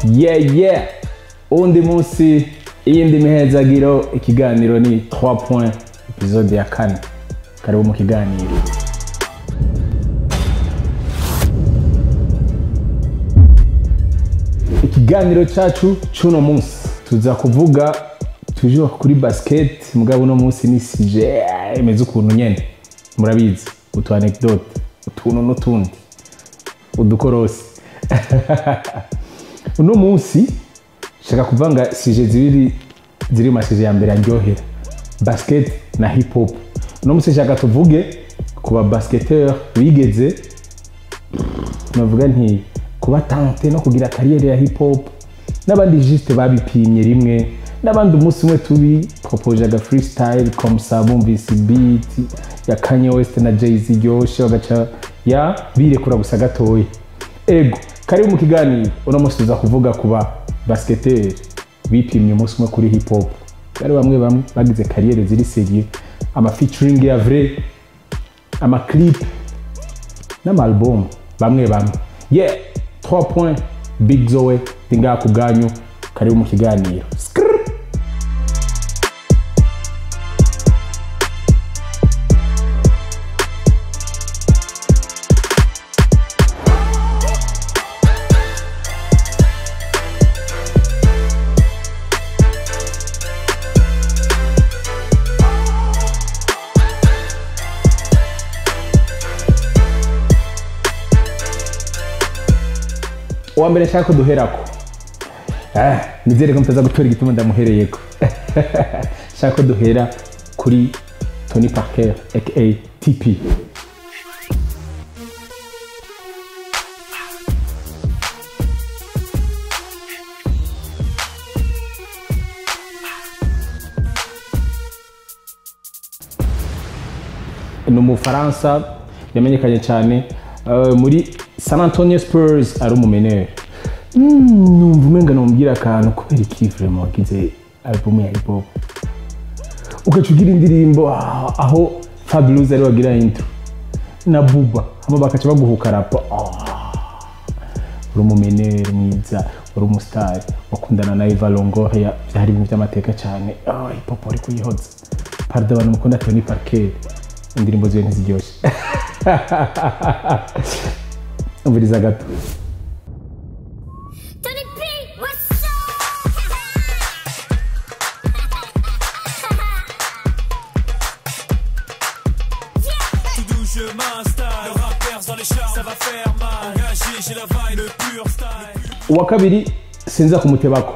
Yeah, uwundi munsi, iyindi mihezagiro. Ikiganiro ni 3 points, episode ya kane. Karibu mu kiganiro. Ikiganiro cacu c'uno munsi tuza kuvuga toujours kuri basket, mugabo uno munsi ni sujet imeze ukuntu nyene murabizi, utu anecdote, utuntu n'utundi, udukorosi. Uno munsi nshaka kuvanga sujet zibiri ziri mu masuje ya mbere aryohera, basket na hip hop. Uno munsi nshaka tuvuge ku ba basketteur bigeze, navuga nti kuba tante no kugira carrière ya hip hop, n'abandi juste babipimye rimwe, n'abandi umunsi umwe tubi propose aga freestyle comme ça, bumvise beat ya Kanye West na Jay-Z iryoshe, bagaca ya birekura gusa gatoya. Ego, karibu mu kiganiro. Uno munsi tuza kuvuga ku ba basketteur bipimye umunsi umwe kuri hip hop. Bari bamwe bamwe bagize carrière ziri sérieux, ama featuring ya vrai, ama clip n'ama album, bamwe bamwe. Yeah, 3 points, Big Zoe tinga ku bwanyu. Karibu mu kiganiro. Skrrr. Uwa mbere nshaka ko duherako, nizere ko mutaza gutora igituma ndamuhereyeko. Nshaka ko duhera kuri Tony Parker aka TP. Ni umufaransa yamenyekanye cyane muri San Antonio Spurs, ari umumeneur. Numva umenga nomubwira akantu kubera iki vraiment wagize album ya hip hop, ugaca ugira indirimbo aho Fabulous ari wagira intro na Buba, hama bakaca baguhuka rap. Uri umumeneur mwiza, uri umustar, wakundana na Eva Longoria, byari ibintu by'amateka cyane. Hip hop uri kuyihoza. Pardon abantu mukunda Tony Parker, indirimbo ziwe ntiziryoshe. Umviriza gato. Tony P, what's up? Tout doux, je m'installe. Le rappeur dans les chars, ça va faire mal. Engagé, j'ai la vibe, le pur style. Uwa kabiri sinza kumutebako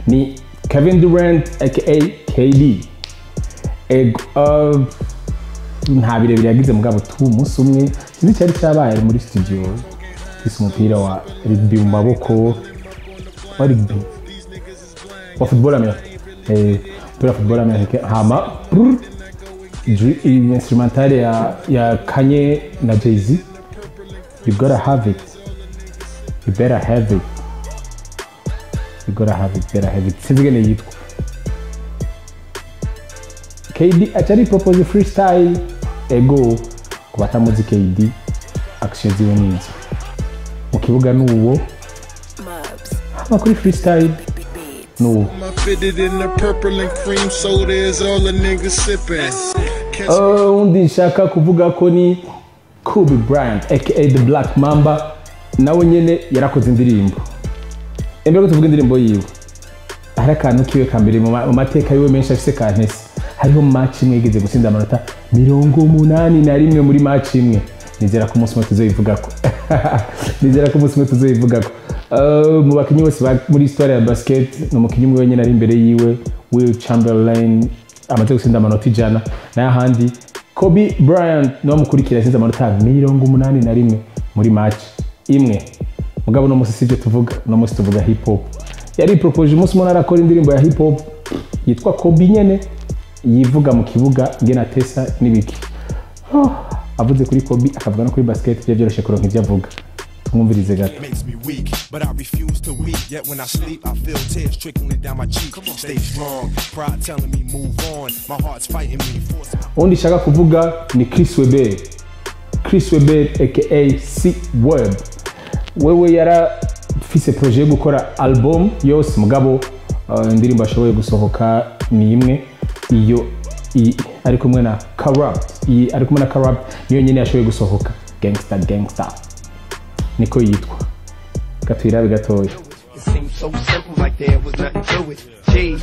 ni Kevin Durant aka KD. Ego, nta birebire yagize mugabo tu umunsi umwe sinzi cyari cyabaye muri studio, isi umupira wa rugby mu maboko, wa rugby wa football américain, umupira wa football américain, hama brrr, instrumentale ya Kanye na Jay-Z, you gotta have it, you better have it, you gotta have it, better have it, sinzi ingene yitwa. KD achari propose freestyle. Ego, ku batamuzi KD, action ziwe nizo mu kibuga nuwo, hama kuri freestyle nuwo. My fitted in the purple and cream soda is all a nigga sipping. Catch Undi nshaka kuvuga ko ni Kobe Bryant aka The Black Mamba, nawe nyene yarakoze indirimbo. Imbere ko tuvuga indirimbo yiwe, hari akantu kiwe ka mbere mu mateka yiwe menshi afise kantese. Hariho match imwe yigeze gutsinda amanota 81 muri match imwe. Nizera ko umunsi umwe tuzoyivugako. Nizera ko umunsi umwe tuzoyivugako. Mu bakinyi bose muri histoire ya basket, ni umukinyi umwe wenyine ari imbere yiwe, Will Chamberlain, amaze gutsinda amanota 100. Nayo ahandi Kobe Bryant niwe amukurikira, yatsinze amanota 81 muri match imwe. Mugabo uno munsi sivyo tuvuga, uno munsi tuvuga hip hop. Yari propose umunsi umwe arakora indirimbo ya hip hop yitwa Kobe nyene, yivuga mu kibuga ngena tesa n'ibiki. Avuze kuri Kobe akavuga no kuri basket, byo byoroshe kuronka ivyo avuga. Tumwumvirize gato. Makes me weak, but I refuse to weep. Yet when I sleep, I feel tears trickling down my cheek. Stay strong, pride telling me move on. My heart's fighting me. Forcing Undi shaka kuvuga ni Chris Webber. Chris Webber aka C Webb. Wewe yara Yarafise projet yo gukora album yose, mugabo indirimbo ashoboye gusohoka ni imwe, iyo ari kumwe na Kurupt. Iyi ari kumwe na Kurupt niyo nyene yashoboye gusohoka, Gangsta Gangsta niko yitwa. Katwirabe gatoya. It seems so simple, like there was nothing to it. G,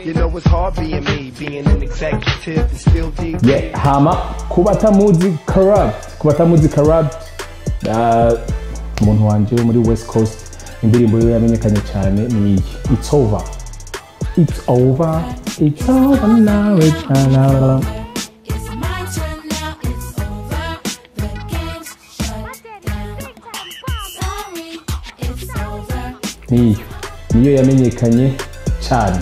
you know it's hard being me, being an executive and still deep. Yeah, hama kubatamuzi Kurupt, kubatamuzi Kurupt, umuntu wanje wo muri West Coast, indirimbo yiwe yamenyekanye cyane ni iyi It's Over, It's Over, It's Over Now, it's over. It's my turn now, it's over. The game's shut down. Sorry, it's over. Niyo niyo yamenyekanye cyane.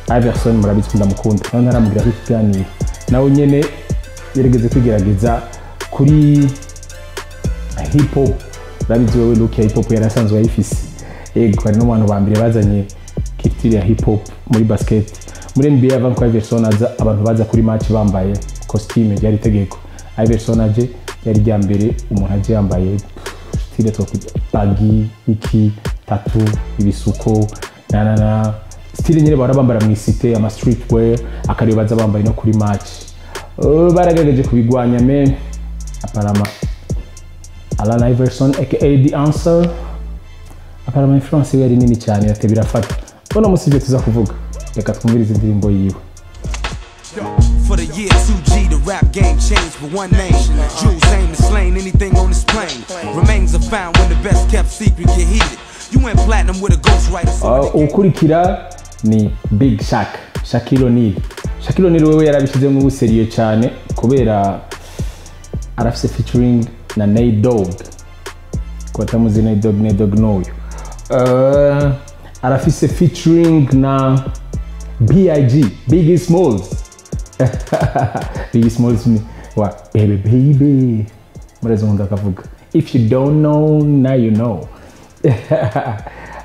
Iverson murabizi ko ndamukunda, nawe ntaramubwira ikiganiro, nawe nyene yarigeze kwigerageza kuri hip hop. Urabizi wewe, look ya hip hop yari asanzwe ayifise. Yego, hari n'abantu ba mbere bazanye culture ya hip hop muri basket, muri NBA. Avant ko Iverson aza, abantu baza kuri match bambaye costume, ryari itegeko. Iverson aje, yari rya mbere umuntu aje yambaye style twakwita baggy, iki tattoo, ibisuko na na na style nyine bahora bambara mu isite, ama streetwear, akariyo baza bambaye no kuri match. Baragerageje kubigwanya, mais apparemment Allen Iverson aka The Answer, apparemment influence yiwe yari nini cyane, yateye birafata. Uno musi ibyo tuza kuvuga, reka twumvirize indirimbo yiwe. For the year 2G, the rap game changed but one name. Jules aim to slain anything on this plane. Remains are found when the best kept secret get heated. You went platinum with a ghostwriter. So Ukurikira ni Big Shaq, Shaquille O'Neal. Shaquille O'Neal wewe yarabishyizemo ubuseriye cyane kubera arafise featuring na Nate Dogg. Ku batamuzi Nate Dogg, Nate Dogg n'uyu. Arafise featuring na B.I.G, Biggie Smalls. Biggie Smalls ni wa Baby Baby, murazi nkunda akavuga "If you don't know, now you know."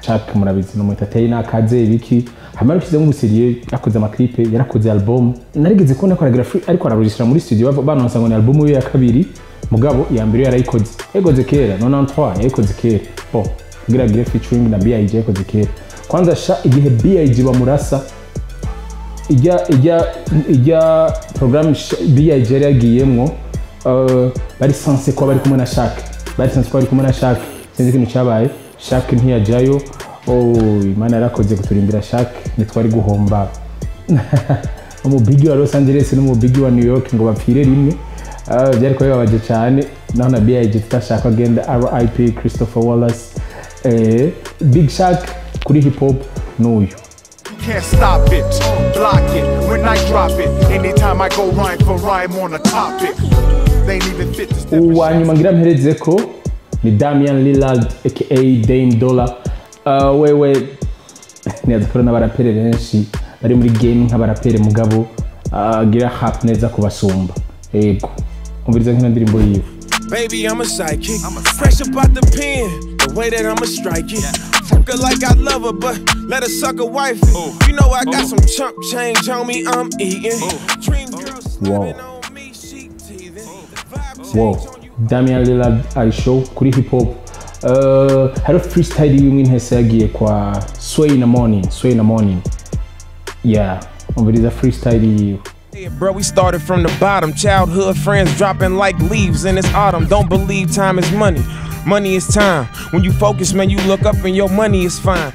Shaq murabizi ni umu entertainer, akaze ibiki, hanyuma yarabishyizemo ubuseriye, yakoze ama clip, yarakoze album. Narigeze kubona ko aragira free, ariko araregistra muri studio, banonsa ngo ni album ye ya kabiri, mugabo iya mbere yarayikoze, yayikoze kera 93, yayikoze kera. Bon, kugira agire featuring na B.I.G, yayikoze kera kwanza. Sha igihe B.I.G bamurasa, ijya programme B.I.G yari yagiyemwo, bari censé kuba bari kumwe na Shaq, bari censé kuba bari kumwe na Shaq. Sinzi ikintu cyabaye, Shaq ntiyajyayo. Oh, Imana yarakoze kuturindira Shaq, ntitwari guhomba umubigi wa Los Angeles n'umubigi wa New York ngo bapfire rimwe. Ah, byari kuba bibabaje cyane, naho na B.I.G tutashaka agenda, RIP Christopher Wallace. Big Shaq kuri hip hop n'uyu. Can't stop it, block it when I drop it. Anytime I go rhyme for rhyme on a topic, they ain't even fit to step in. Uwa nyuma ngira mpereze ko ni Damian Lillard aka Dame Dollar. Wewe ntiyadukora n'abaraperi benshi bari muri game nk'abaraperi, mugabo agira rap neza kubasumba. Yego, umviriza nk'ino ndirimbo yiwe. Baby, I'm a psychic. Fresh up out the pen, the way that I'ma strike it. Fuck her like I love her, but let a sucker wife it. You know I got some chump change on me, I'm eating. Dream girl slapping on me, she teething. Vibe Wow. change on you. Damian Lillard ari show kuri hip hop. Hariho freestyle imwe intese yagiye kwa Sway in the Morning, Sway in the Morning. Yeah, umviriza freestyle yiwe. Yeah, bro, we started from the bottom. Childhood friends dropping like leaves in this autumn. Don't believe time is money. Money is time. When you focus, man, you look up and your money is fine.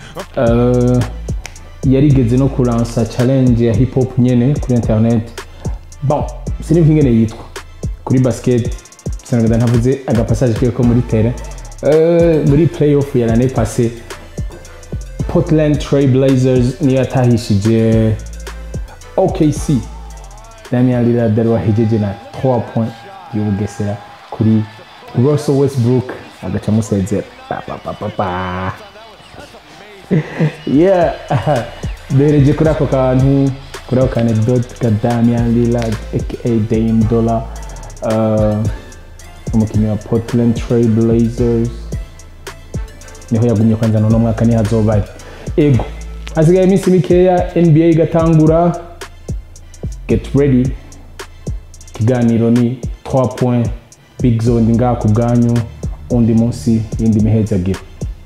Yarigeze no kuransa challenge ya hip hop nyene kuri internet. Bon, sinibuka ingene yitwa. Kuri basket sinagenda ntavuze aga passage kiwe ko muri terrain. Muri playoff ya l'année passée, Portland Trail Blazers niyo yatahishije OKC. Damian Lillard yari wahejeje na 3 points y'Ubugesera kuri Russell Westbrook, agaca amusezera pa pa pa pa pa. Yeah, duhereje kuri ako kantu, kuri ako anecdote ka Damian Lillard aka Dame Dollar, umukinnyi wa Portland Trail Blazers. Niho yagumye kwanza n'uno mwaka niho azoba ari. Ego, hasigaye iminsi mikeya NBA igatangura. Get ready. Ikiganiro ni 3 points, Big Zone, ngaha ku bwanyu. Undi munsi, yindi mihezagiro.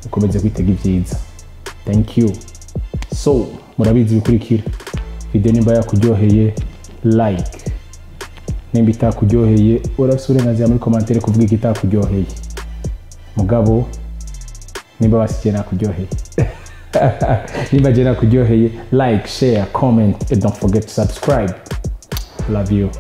Ukomeze kwitega ibyiza. Thank you. So murabizi bikurikira: video nimba yakuryoheye, like. Nimba itakuryoheye, urafise uburenganzira muri commentaire kuvuga ikitakuryoheye. Mugabo nimba basigiye nakuryoheye, nimba je nakuryoheye, like, share, comment and don't forget to subscribe. Love you.